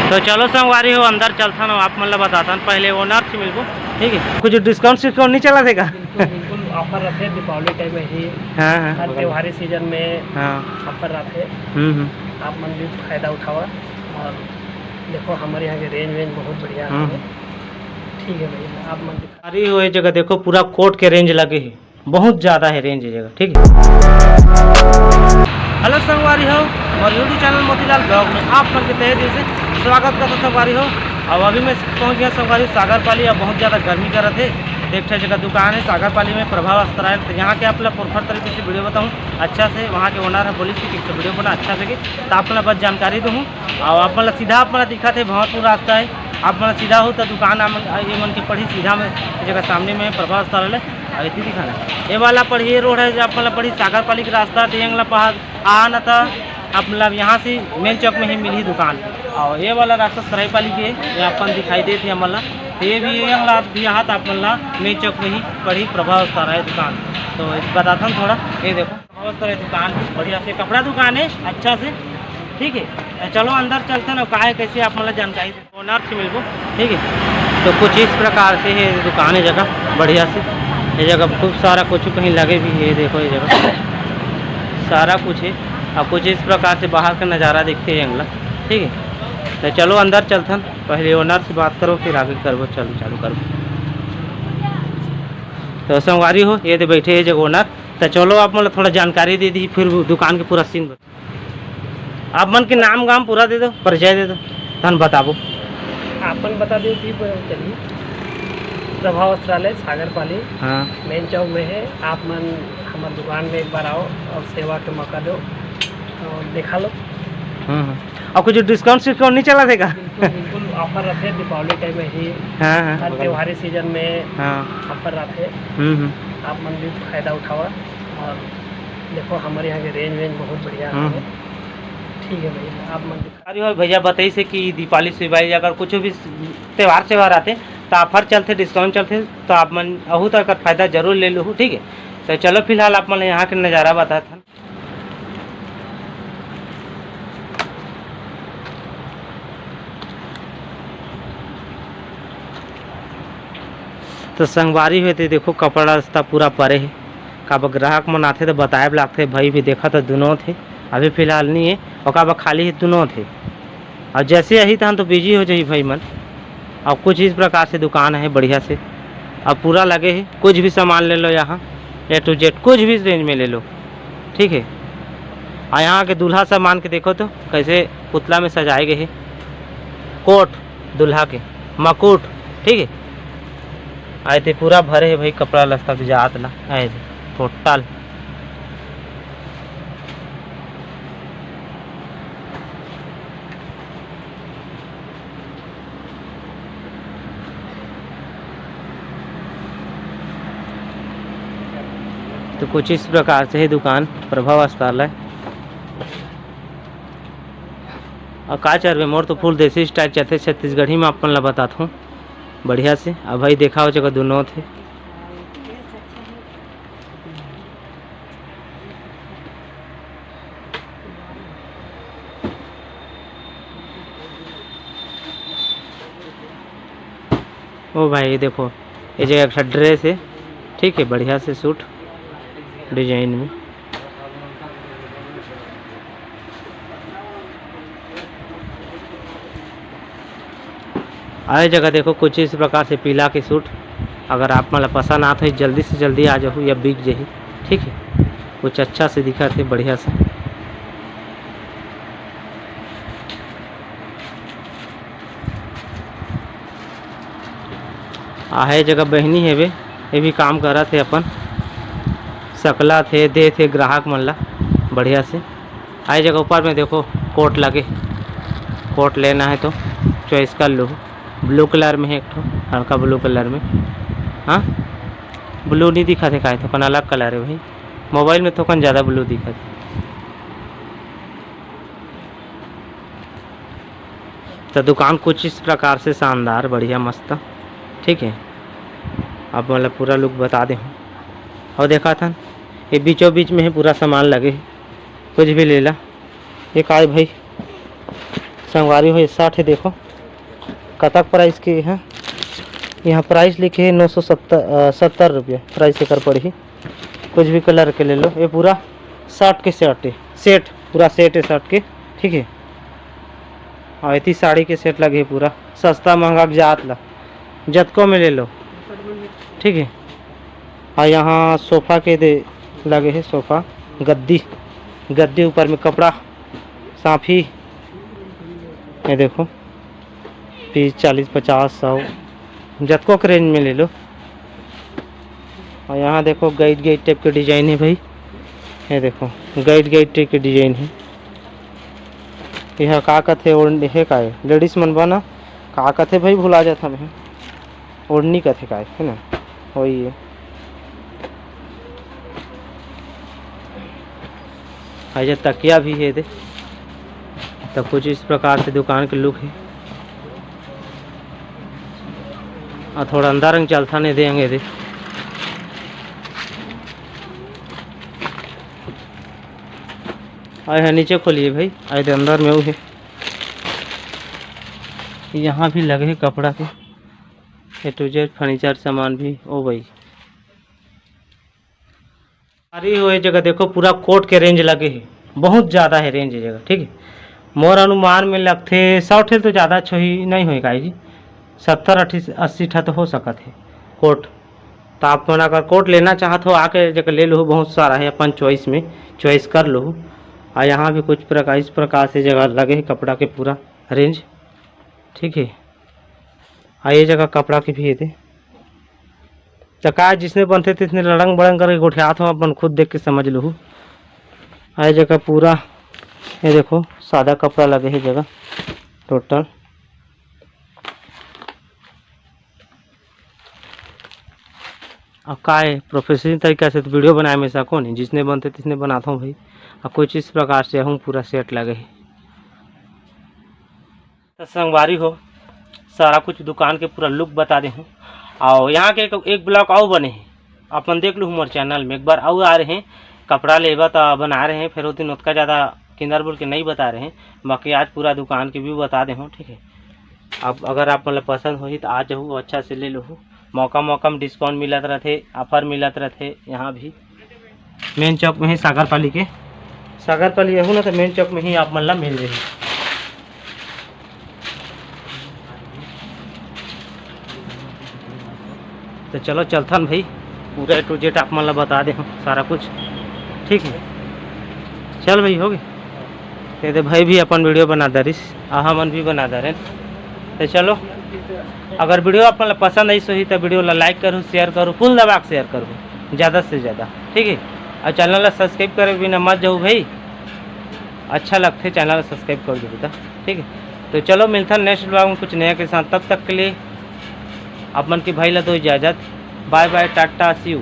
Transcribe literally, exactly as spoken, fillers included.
तो चलो संगवारी हो, अंदर चलथन अउ आप मन ला बताथन, पहले ओनर से मिलबो, ठीक है? कुछ डिस्काउंट सिस्काउंट नहीं चलथे का? बिल्कुल, बिल्कुल, ऑफर रथे दीपावली टाइम में ही, हाँ, हाँ। हर त्योहारी सीजन में हाँ। ऑफर रथे। हम्म, हम्म। आप मन भी फायदा उठावा और देखो, हमारे यहाँ के रेंज वेंज बहुत बढ़िया हम्म। है। ठीक है भाई, आप मन दिखा अरे, वो ये जगह देखो, पूरा कोट के रेंज लगे है, बहुत ज़्यादा है रेंज ये जगह, ठीक है। हेलो संगवारी हो, मोर YouTube चैनल मोतीलाल ब्लॉग में आप मन के तहे दिल से स्वागत करता संगवारी हो। अब अभी मैं पहुंच गया संगवारी सागर पाली। अब बहुत ज़्यादा गर्मी करत है। एक ठे जगह दुकान है सागर पाली में, प्रभा वस्त्रालय। तो यहाँ के आप ला प्रोपर तरीके से वीडियो बताऊँ अच्छा से। वहाँ के ओनर है, बोलिस कि एक ठे वीडियो बना अच्छा से, तो आप ला बस जानकारी दूँ। और आप मन ला सीधा आप मन ला दिखत है भंवरपुर रास्ता है, आप मन ला सीधा हो तो दुकान आप मन, ये मन के पड़ी सीधा में, ये जगह सामने में प्रभा वस्त्रालय। अब इतनी दिखाना, ये वाला पड़ी, ये रोड है जो आप मन ला पड़ी सागर पाली के रास्ता, तो ये वाला पहाड़ आ न था, आप मतलब यहाँ से मेन चौक में ही मिली दुकान। और ये वाला रास्ता सरायपाली के, ये अपन दिखाई देत हे हमन ला। तो ये भी, ये वाला भी हाथ आप मन ला मेन चौक में ही पड़ी प्रभा वस्त्रालय दुकान। तो बताथन थोड़ा, ये देखो प्रभा वस्त्रालय दुकान, बढ़िया से कपड़ा दुकान है, अच्छा से, ठीक है। तो चलो अंदर चलथन अउ का है कैसे आप मन ला जानकारी दे। ओनर से मिलबो, ठीक है। तो कुछ इस प्रकार से है दुकान है जगह, बढ़िया से। ये जगह खूब सारा कुछ कहीं लगे भी है, देखो ये जगह सारा कुछ है। और कुछ इस प्रकार से बाहर का नज़ारा देखते हैं अगला, ठीक है। तो चलो अंदर चलथन, पहले ओनर से बात करो, फिर आगे करबो, चलो चालू करबो। तो संगवारी हो, ये दे बैठे है जगह ओनर। तो चलो आप मतलब थोड़ा जानकारी दे दी, फिर दुकान के पूरा सीन। आप मन के नाम गाम पूरा दे दो, परिचय दे दो, तहन बताबो। आपन बता दो कि ब-, चलिए, प्रभा वस्त्रालय सागर पाली हाँ। मेन चौक में है। आप मन हमारे दुकान में एक बार आओ और सेवा के मौका दो और दिखा लो। हम्म, हम्म। और कुछ डिस्काउंट सिस्काउंट नहीं चला देगा? बिल्कुल, बिल्कुल, ऑफर रखे दीपावली टाइम में ही, हाँ, हाँ। हर त्योहारी सीजन में हाँ। ऑफर रखे। हम्म, हम्म। आप मन भी फायदा उठावा और देखो, हमारे यहाँ के रेंज वेंज बहुत बढ़िया हम्म। है। ठीक है भाई, आप मन दिखा। अरे और भैया बताइस हे कि दीपावली सिवाय अगर कुछ भी त्यौहार, त्यौहार आथे, तो ऑफर चलथे, डिस्काउंट चलथे, तो आप मन अहू तो एकर फायदा जरूर ले लूहू, ठीक है। तो चलो फिलहाल आप मन यहाँ के नज़ारा बताथन। तो संगवारी हो, ये दे देखो, कपड़ा लत्ता पूरा परे हे। काबर ग्राहक मन आथे त बताए बर लागथे, भाई भी देखा त दुनों थे, अभी फिलहाल नहीं है, और काबर खाली है दुनों थे, और जैसे आही तहन तो बिजी हो जाही भाई मन। और कुछ इस प्रकार से दुकान है बढ़िया से, और पूरा लगे है, कुछ भी सामान ले लो यहाँ, ए टू जेड कुछ भी रेंज में ले लो, ठीक है। और यहाँ के दूल्हा सामान के देखो तो कैसे पुतला में सजाए गए है, कोट दूल्हा के, मकुट, ठीक है। आए ते पूरा भरे है भाई, कपड़ा लत्ता के जात ला आए थे टोटल। तो कुछ इस प्रकार से है दुकान प्रभा वस्त्रालय। और का चरबे, मोर तो फुल देसी स्टाइल चलथे छत्तीसगढ़ी में, अपन ला बताथों बढ़िया से। अब भाई देखा हो जगह दोनों थे। ओ भाई, ये देखो, ये जो एक ठो ड्रेस है, ठीक है, बढ़िया से सूट डिजाइन में। आए जगह देखो, कुछ इस प्रकार से पीला के सूट, अगर आप मन ला पसंद आत हो, जल्दी से जल्दी आ जाहू या बिक जाही, ठीक है। कुछ अच्छा से दिखत हे, बढ़िया से। आहे जगह बहिनी हेबे, ये भी काम करत हे, अपन सकला थे, दे थे ग्राहक मन ला बढ़िया से। आए जगह ऊपर में देखो कोट लगे, कोट लेना है तो चॉइस कर लो। ब्लू कलर में है एक ठो, हल्का ब्लू कलर में। हाँ, ब्लू नहीं दिखा थे, काहे तो अपन अलग कलर है भाई, मोबाइल में तो अपन ज़्यादा ब्लू दिखा थे। तो दुकान कुछ इस प्रकार से शानदार, बढ़िया, मस्त, ठीक है। आप मतलब पूरा लुक बता दे हूँ। और देखा था, ये बीचों बीच में ही पूरा सामान लगे, कुछ भी ले ला। ये काय भाई, संगवारी हो, ये शर्ट हे, देखो कतक प्राइस के हे। यहाँ प्राइस लिखे हे नौ सौ सत्तर, अ, सत्तर रुपया प्राइस एकर पड़ही। कुछ भी कलर के ले लो, ये पूरा शर्ट के सेट हे, सेट, पूरा सेट हे शर्ट के, ठीक है। और इतनी साड़ी के सेट लगे हे पूरा, सस्ता महंगा के जात ला, जतको में ले लो, ठीक है। और यहाँ सोफा के दे लगे हे, सोफा, गद्दी, गद्दी ऊपर में कपड़ा, साफी, ये देखो, पीस चालीस, पचास, सौ, जतको के रेंज में ले लो। और यहाँ देखो, गाइड गाइड टाइप के डिजाइन है भाई, ये देखो, गाइड गाइड टाइप के डिजाइन है। यह का कथे, ओढ़नी हे का, लेडीज मन बना का कथे भाई, भुला जात हमें। ओढ़नी कथे का, है ना, वही है। और ये तकिया भी है दे, तो कुछ इस प्रकार से दुकान के लुक है। और थोड़ा अंदर अंग चलता नहीं देंगे दे। आए है नीचे खोलिए भाई, आए दे अंदर में वो है। यहाँ भी लगे है कपड़ा के, ए टू जेड फर्नीचर सामान भी। ओ भाई, अरे वो ये जगह देखो, पूरा कोट के रेंज लगे है, बहुत ज़्यादा है रेंज ये जगह, ठीक है। मोर अनुमान में लगथे सौ ठेल तो ज़्यादा अच्छो ही नहीं होए काई जी, सत्तर अठी अस्सी ठा तो हो सकत है कोट। तो आप मन अगर कोट लेना चाहत हो, आके जगह ले लो, बहुत सारा है अपन चॉइस में, चॉइस कर लो। और यहाँ भी कुछ प्रकार, इस प्रकार से जगह लगे है कपड़ा के पूरा रेंज, ठीक है। और ये जगह कपड़ा के भी है दे। तो का जिसने बनथे तिसने लड़ंग बड़ंग करके गोठियात हो, अपन खुद देख के समझ लूहू। ये जगह पूरा, ये देखो, सादा कपड़ा लगे है जगह टोटल। अब का है, प्रोफेशनल तरीका से तो वीडियो बनाए में सको नहीं, जिसने बनथे तिसने बनात हूँ भाई। अब कुछ इस प्रकार से हूँ, पूरा सेट लगे है। तो संगवारी हो, सारा कुछ दुकान के पूरा लुक बता दे हूँ। और यहाँ के एक, एक ब्लॉग और बने हैं, अपन देख लू मोर चैनल में, एक बार और आ रहे हैं, कपड़ा लेबा तो बना रहे हैं, फिर वो दिन उतका ज़्यादा किंदर बोल के नहीं बता रहे हैं, बाकी आज पूरा दुकान के व्यू बता दे हूँ, ठीक है। अब अगर आप मतलब पसंद होही तो आ जाहू, अच्छा से ले लूहू। मौका मौका में डिस्काउंट मिलत रहथे, ऑफर मिलत रहथे। यहाँ भी मेन चौक में ही सागर पाली के, सागर पाली आहू ना तो मेन चौक में ही आप मन ला मिल जाही। तो चलो चलथन भाई, पूरा ए टू जेड आप मन ला बता दे हूँ सारा कुछ, ठीक है। चल भाई, हो गए। ये दे भाई भी अपन वीडियो बना दरिस, आ हमन भी बना दरेन। तो चलो, अगर वीडियो अपन ला पसंद आइस होही तो वीडियो ला लाइक करू, शेयर करू, फुल दबा के शेयर करू ज़्यादा से ज़्यादा, ठीक है। और चैनल ला सब्सक्राइब करे बिना मत जाऊ भाई, अच्छा लगथे चैनल ला सब्सक्राइब कर दो बेटा, ठीक है। तो चलो मिलथन नेक्स्ट ब्लॉग में कुछ नया के साथ, तब तक के लिए आप मन के भाई ला दो इजाज़त, बाय बाय, टाटा, सी यू।